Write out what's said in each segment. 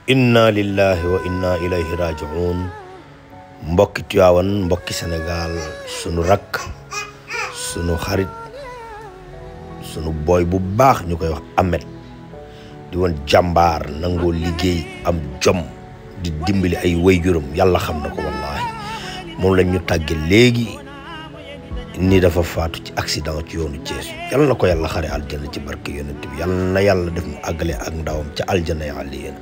inna lillahi wa inna ilayhi raji'un. mbokki Tiwaawan, mbokki Sénégal, sunu rakk, sunu xarit, sunu boy bu baax ñu koy wax Ameth di woon jàmbaar nangoo liggéey am jom di dimbali ay waajuram yàlla xam na ko wallaahi moom lañ ñu tàgge léegi ni dafa faatu ci accident ci yoonu Thiès yàlla na ko yàlla xare aljana ci barke yonent bi yàlla na yàlla def mu àggale ak ndawam ca aljana ya yéen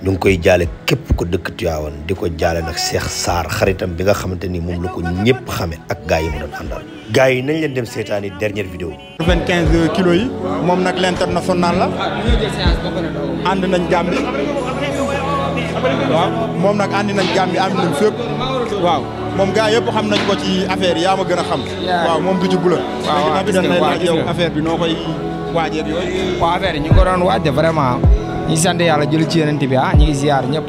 ñu ngi koy jaale képp ko dëkk Tiwaawan di ko jaale nag Cheikh Sarr xaritam bi nga xamante ni moom la ko ñëpp xame ak gars yi mu doon àndal. gars yi nañ leen dem seetaani dernière vidéo. 95 kilos yi moom nag l'international la ànd nañ Gambie waaw moom nag ànd nañ Gambie ànd nañ fépp waaw moom gars yëpp xam nañ ko ci affaire yi yaa ma gën a xam. waaw moom du ci bula. waaw waaw gis nga laaj yow affaire bi noo koy waajee ak yooyu. waaw affaire yi ñu ko doon waaj vraiment. ñi sant yàlla jël ci yeneen bi ñi ngi ziar ñëpp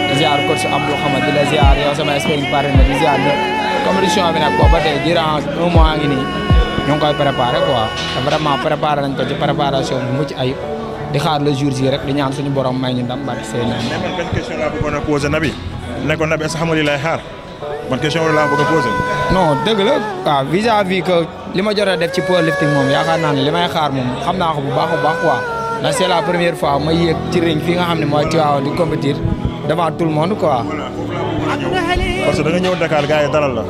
di ziar coach Abdou Xamad di la ziar yow sama sparring partner di ziar ñëpp compétition bi nag booba tey durant 1 mois ngi nii ñu ngi koy préparé quoi te vraiment préparé nañ ko ci préparation bu mucc ayib di xaar le jour ji rek di ñaan suñu borom may ñu ndam barke sey na benn question laa bëggoon a posé Naby ne ko Naby est-ce que xam nga li lay xaar man question laa bëgg a posé non dëgg la waaw vis-à-vis que li ma jot a def ci powerlifting moom yaakaar naa ne li may xaar moom xam naa ko bu baax quoi ndax c'est la première fois ma yéeg ci ring fi nga xam ne mooy Tiwaawan di compétir devant tout le monde quoi. parce que da nga ñëw Dakar gars yi dalal la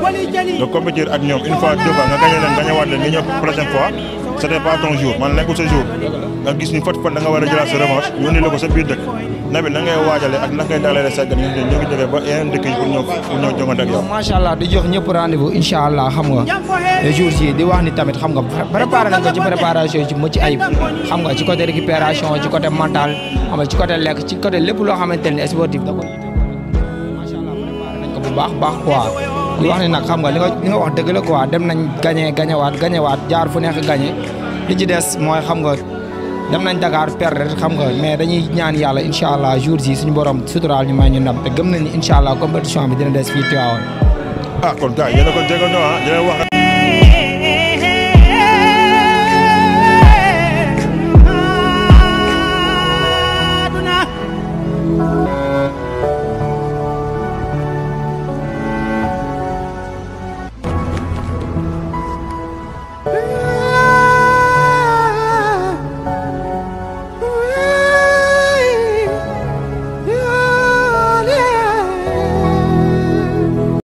nga compétir ak ñoom une fois deux fois nga gagné leen gañewaat leen nga ñëw prochaine fois c'était pas ton jour man nekkul sa jour nga gis ni fot da nga war a jëlaat sa revanche yónni la ko sa biir dëkk Naby na ngay waajale ak na ngay dalalee sa gan ñu ngi jógee ba yeneen dëkk yi pour ñëw jongante ak yow. macha allah di jox ñëpp rendez-vous incha allah xam nga les jours yi di wax ni tamit xam nga préparé nañ ko ci préparation ci mucc ayib xam nga ci côté récupération ci côté mental xam nga ci côté lekk ci côté lépp loo xamante ne sportif da ko macha allah préparé nañ ko bu baax quoi di wax ni nag xam nga li nga wax dëgg la quoi dem nañ gañewaat jaar fu nekk gañe li ci des mooy xam nga dem nañ Dakar perdre xam nga mais dañuy ñaan yàlla incha allah jours yi suñu borom suturaal ñu may ñu ndam te gëm nañ ni incha allah compétition bi dina des fii Tiwaawan. kon gars yéen a ko jégal ñoo dina wax